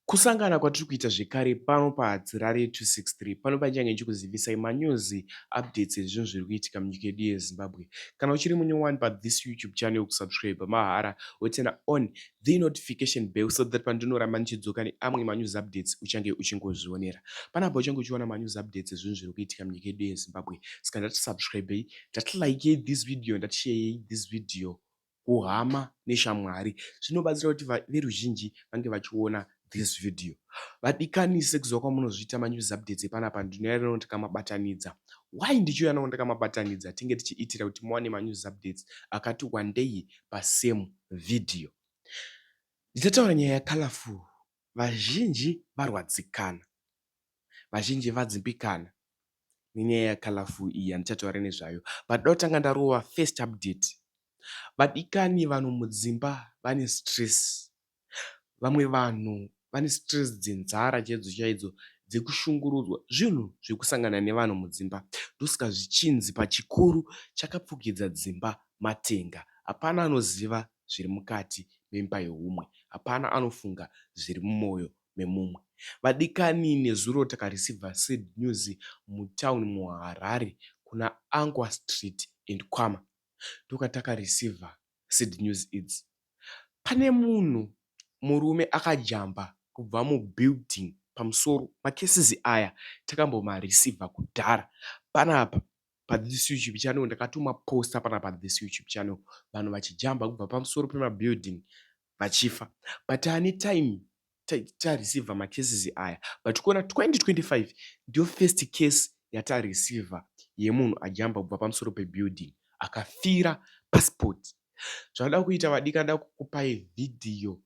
Kusangana kwatiri kuita zvekare pano paHadzirare 263 pano panichange ndichikuzivisai manews updates ezvinhu zviri kuitika munyika yedu yeZimbabwe. Kana uchiri munyowani pathis YouTube channel kusubscribe mahara woturn on the notification bell so that pandinoramba ndichidzoka neamwe manews updates uchange uchingozvionera. Panapa uchange uchiona manews updates ezvinhu zviri kuitika munyika yedu yeZimbabwe. Saka ndatisubscribei, ndatilikei this video, ndatisharei this video kuhama neshamwari. Zvinobatsira kuti veruzhinji vange vachiona this video. Vadikani sekuziva kwamunozviita manews updates epanapa ndinouya nawo ndakamabatanidza. Why ndichiuya nawo ndakamabatanidza? Tinge tichiitira kuti muwane manews updates akati wandei pasame video. Ndichataura nyaya yaColourful. Vazhinji varwadzikana, vazhinji vadzimbikana nenyaya yaColourful iyi yandichataura nezvayo. But ndoda kutanga ndarova first update. Vadikani vanhu mudzimba vane stress. Vamwe vanhu vane stress dzenzara chaidzo chaidzo dzekushungurudzwa zvinhu zvekusangana nevanhu mudzimba. Ndosaka zvichinzi pachikuru chakapfukidza dzimba matenga. Hapana anoziva zviri mukati memba yeumwe. Hapana anofunga zviri mumwoyo memumwe. Vadikani nezuro takareceiva sad news mutown muHarare kuna Angwa Street and Kwama. Ndokwatakareceiva sad news idzi. Pane munhu murume akajamba kubva mubuilding pamusoro. Macases aya takambomareceiva kudhara. Panapa pathis YouTube channel ndakatomaposta panapa this YouTube channel vanhu vachijamba kubva pamusoro pemabuilding vachifa. But ane time tareceiva macases aya but kuona 2025 ndiyo first case yatareceiva yemunhu ajamba kubva pamusoro pebuilding akafira passport. Zvanoda kuita vadikani ndoda kukupai vhidhiyo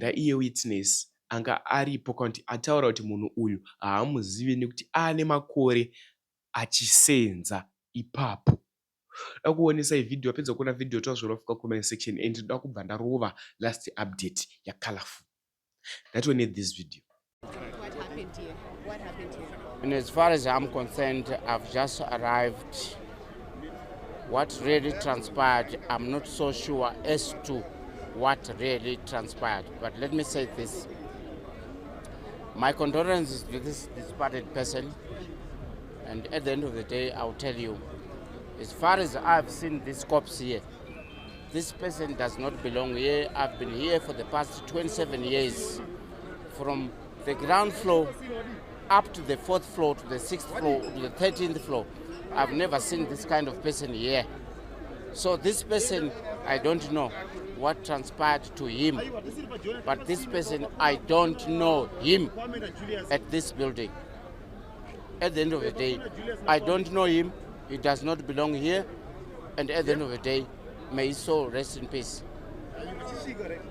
raiye witness anga aripo kana kuti ataura kuti munhu uyu haamuzivi nekuti aane makore achisenza ipapo. Ndoda kuonesai vhidhiyo wapedza kuona vhidhiyo tozviona comment section and ndoda kubva ndarova last update yaColourful. Ngatione this video. What happened here? What happened here? And as far as I'm concerned, I've just arrived. What really transpired, I'm not so sure as to what really transpired. But let me say this. My condolences to this departed person. And at the end of the day, I'll tell you, as far as I've seen this corpse here, this person does not belong here. I've been here for the past 27 years. From the ground floor up to the fourth floor, to the sixth floor, to the 13th floor. I've never seen this kind of person here. So this person, I don't know what transpired to him. But this person, I don't know him at this building. At the end of the day, I don't know him. He does not belong here. And at the end of the day, may his soul rest in peace.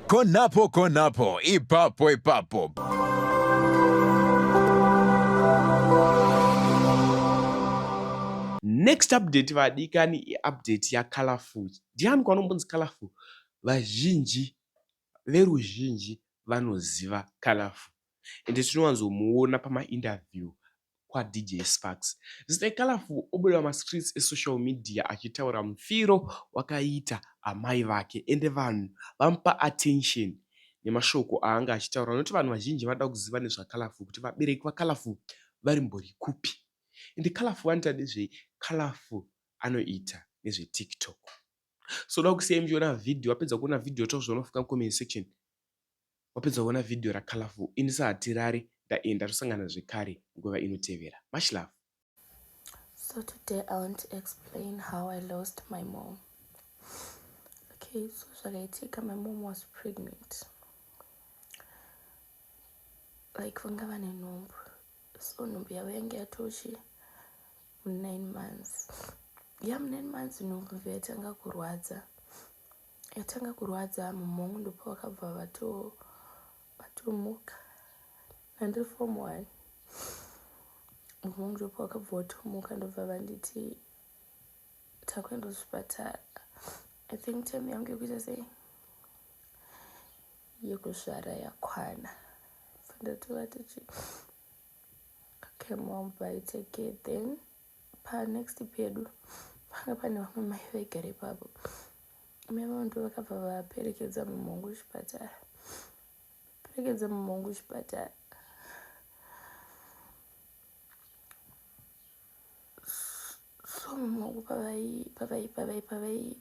Konapo konapo, ipapo ipapo. Next update vadikani iupdate yaColourful. Ndiani kwanombonzi Colourful? Vazhinji veruzhinji vanoziva Colourful. Ende tinowanzomuona pamainterview kwaDJ Sparks. Zita Colourful obuda pamastreets esocial media achitaura mufiro wakaita amai vake ende vanhu vamupa attention nemashoko aanga achitaura nokuti vanhu vazhinji vanoda kuziva nezvaColourful kuti vabereki vaColourful varimbori kupi. Ende Colourful anoita nezvei? Colourful anoita nezveTikTok. So da kusiyai muchiona vhidhiyo, wapedza kuona vhidhiyo tozviona comment section. Wapedza kuona vhidhiyo raColourful, ini saHatirare ndaenda tosangana zvekare nguva inotevera. Much love. So today I want to explain how I lost my mom. Okay, so zvakaitika, my mom was pregnant. Like vanga vane nhumbu. So nhumbu yavo yange yatochi mu9 months. Ya mu9 months nhumbu yatanga kurwadza. Yatanga kurwadza mumongo ndipo vakabva vatomuka. Ndandiri form 1. Mumongo ndipo vakabva vatomuka ndobva vanditi takuenda kuchipatara. I think time yangu yekuita sei yekuzvara yakwana. Ndatova tichi okay mom, bye, take care. Then panext pedu panga pane vamwe mai vaigara ipapo. Mai vavo ndo vakabva vaperekedza mumongo kuchipatara. Takaperekedza mama wangu kuchipatara. So mama wangu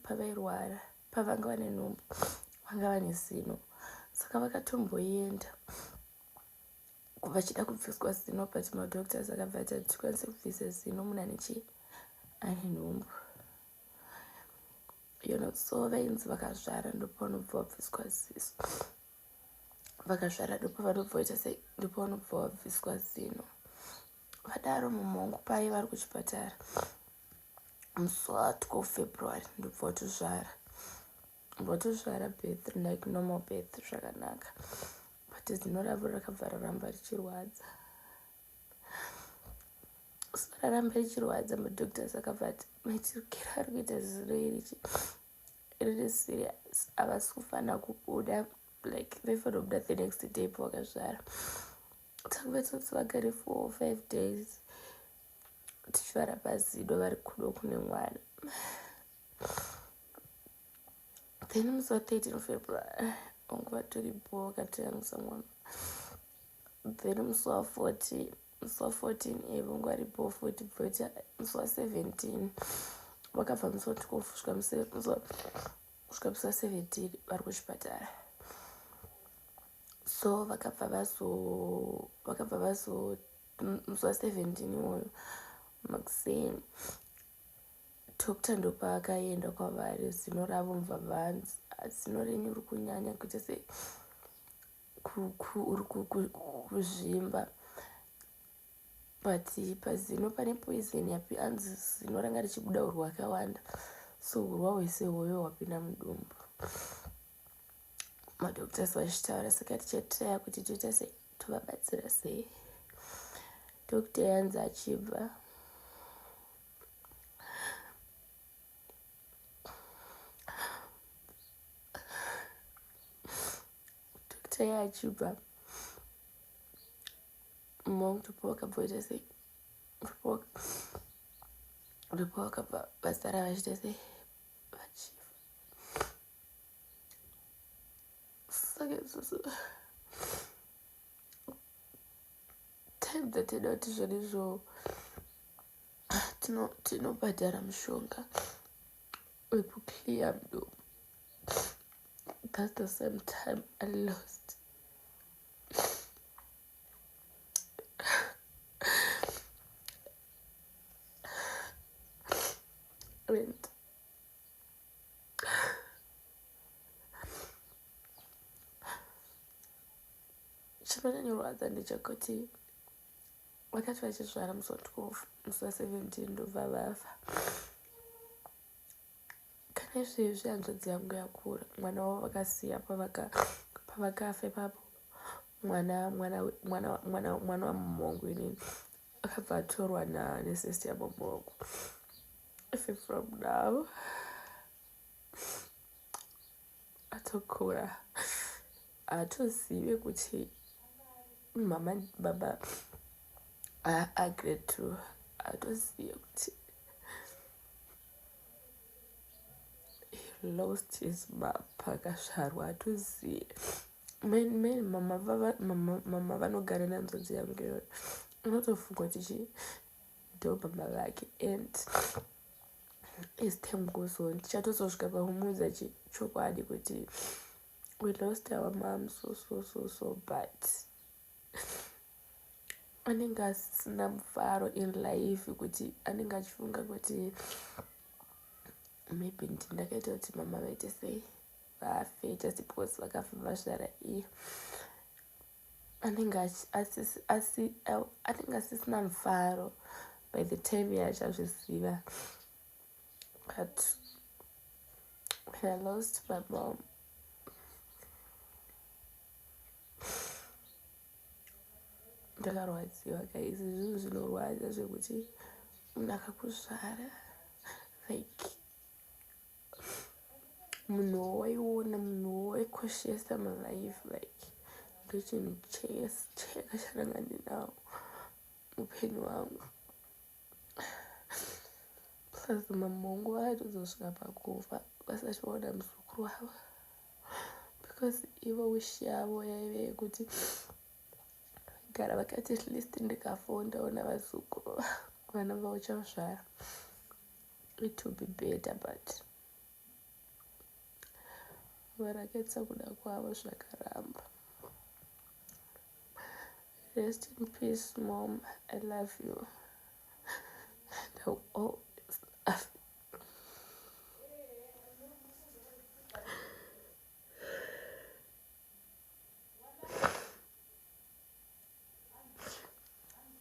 pavairwara, pavanga vane nhumbu, vanga vane zino, saka vakatomboenda vachida kubviswa zino, but madoctors akabva ati hatikwanise kubvisa zino munhu ane chii, ane nhumbu, you know. So vainzi vakazvara ndopavanobva vabviswa ziso, vakazvara ndopavanobva vaita sei, ndopavanobva vabviswa zino. Vadaro mama wangu paye vari kuchipatara musi wa12 February, ndobva vatozvara, vatozvara birth like normal birth, zvakanaka, but zino ravo rakabva raramba richirwadza. So raramba richirwadza, madoctors akabva ati maitirukiro ari kuita zino iri riri serious, havasi kufanira kubuda, like vaifanira kubuda the next day pavakazvara. Takabva toti vagare 4 or 5 days tichivarapa zino vari kudo kune mwana. Then musi wa13 February vangu vatori bho, vakatoyamwisa mwana. Then musi wa14, musi wa14 e vangu vari bho futi, bvoita musi wa17 vakabva musi wa12 kusvika musi wa17 vari kuchipatara. So vakabva vazo musi wa17 iwoyo makuseni, doctor ndopaakaenda kwavari, zino ravo mubva vanzi zino renyu uri kunyanya kuita sei, uri kuzvimba, but pazino pane poison yapi, anzi zino ranga richibuda urwa hwakawanda, so urwa hwese hwoyo hwapinda mudumbu. Madoctors vachitaura, saka tichatraya kuti toita sei, tovabatsira sei. Doctor yanzi achibva doctor yaachibva mama ndopa vakabva vaita sei, ndopa vakabva vasara vachiita sei, vachifa. Saka isusu time dzatida kuti zvonizvo tinobhadhara mushonga wekuclear mudumbu, that's the same time I lost and chinonyanyorwadza ndechekuti vakati vachizvara musi wa12, musi wa17 ndobva vafa. Kana izvezvi hanzvadzi yangu yakura, mwana wavo vakasiya pavakafa ipapo, mwana mwana mwana mwana mwana wamama wangu inini akabva atorwa nesister yamama wangu. If from now atokura, haatozive kuti mama baba agrade 2, haatozive kuti he lost his mom pakazvarwa, hatozive. Men mama vanogara nehanzvadzi yangu iyoyo, unotofunga kuti chi ndo baba vake. And as time goes on, tichatozosvika pakumuudza chokwadi kuti we lost our mom, so so so so, but anenge asisina mufaro in life, kuti anenge achifunga kuti maybe ndi ndakaita kuti mama vaite sei, vafe, just because vakafa vazvara iye. Anenge anenge asisina mufaro by the time yaachazviziva. But when I lost my mom, ndakarwadziwa guys. Zvinhu zvinorwadza zvekuti munhu akakuzvara, like munhu waiona, munhu waikoshesa mulife, like ndochinhu chega chandanga ndinawo upenyu hwangu. Plus mama wangu vakatozosvika pakufa vasati vaona muzukuru wavo. Because ivo wish yavo yaive yekuti gara vakati at least ndikafawo ndaona vazukuru vana vauchazvara, it will be better. But varakaitisa kuda kwavo, zvakaramba. Rest in peace, Mom. I love you and I will always love you.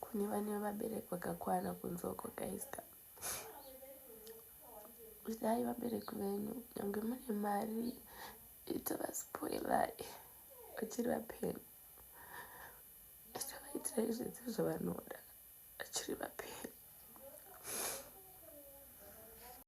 Kune vane vabereki vakakwana kunze uko, guys ka, dai vabereki venyu, nyange mune mari, itovaspoilai vachiri vapenyu, itovaitirai zvese zvavanoda vachiri vapenyu.